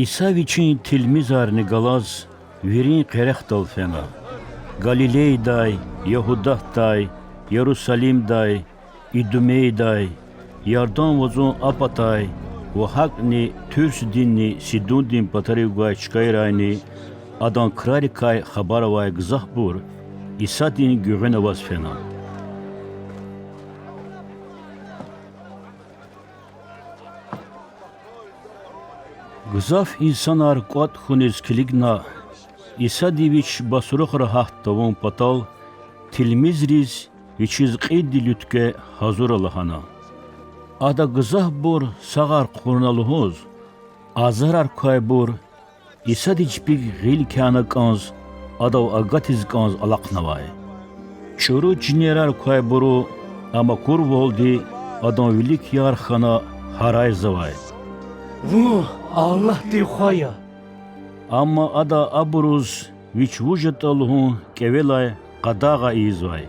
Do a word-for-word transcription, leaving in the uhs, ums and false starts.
Иса Вичин тилмизарни галаз вирин къерехдал фена: Галилейдай, Ягьудатдай, Ярусалимдай, Идумейдай, Ярдан вацӀун а патай ва гьакӀни Туьрсдинни Сидундин патарив гвай чкайрайни Адан крарикай хабар авай гзафбур Исадин гуьгъуьна аваз фена. Гзаф инсанар кӀватӀ хьуниз килигна, Исади Вич басрухра гьат тавун патал, тилмизриз Вичиз кьилди луьткве гьазура лагьана. Ада гзафбур сагъар хъувуна лугьуз, азарар квайбур, Исади чпик гъил кяна кӀанз, Адав агатиз кӀанз алахънавай. ЧӀуру жинерар квайбуру, ам акурвалди, Адан вилик ярх хьана, гьарайзавай: Вун Аллагьдин Хва я! Амма Ада абуруз Вич вуж ятӀа лугьун кӀевелай къадагъа ийизвай.